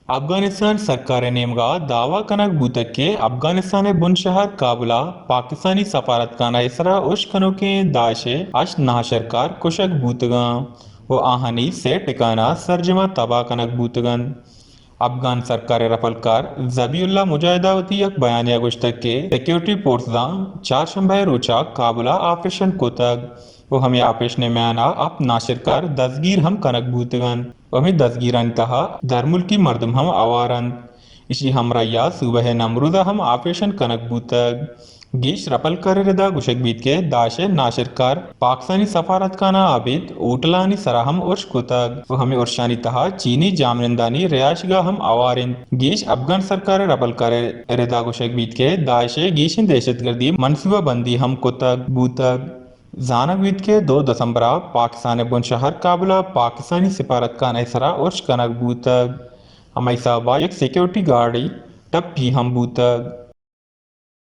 افغانستان سرکار ءِ نیمگ ءَ دعوی کنگ بوتگ کہ افغانستان ءِ بنشہر کابل ءَ پاکستانی سفارتخانہ ءِ سرا ارش کنوکیں داعش ءِ ہشت ناشرکار کشگ بوتگ انت و آہانی سئے ٹکانہ سرجم ءَ تباہ کنگ بوتگ انت۔ افغان سرکار ءِ رپلکار ذبیح اللہ مجاہد ءَ وتی یک بیانے ءَ گوشتگ کہ سیکورٹی فورسزاں چارشنبہ ءِ روچ ءَ کابل ءَ آپریشن کتگ و ہمے آپریشن ءِ میان ءَ ہپت ناشرکار دزگیر ہم کنگ بوتگ انت و ہمے دزگیرانی تہا درملکی مردم ہم ہوار انت۔ ایشی ہمراہی ءَ صوبہ نمروز ءَ ہم آپریشن کنگ بوتگ۔ گیش رپلکار ءِ ردا گوشگ بیت کہ داعش ءِ ناشرکار پاکستانی سفارتخانہ ءَ ابید ہوٹلانی سرا ہم ارش کتگ و ہمے ارشانی تہا چینی جاہمنندانی رہائشگاہ ہم ہوار انت۔ گیش افغان سرکار ءِ رپلکار ءِ ردا گوشگ بیت کہ داعش ءِ گیشیں دہشت گردی منصوبہ بندی ہم کتگ بوتگ۔ زانگ بیت کہ دو دسمبر ءَ پاکستان ءِ بنشہر کابل ءَ پاکستانی سفارتخانہ ءِ سرا ارش کنگ بوتگ۔ ہمائی سبب ءَ یک سیکورٹی گارڈی ٹپی ہم بوتگ۔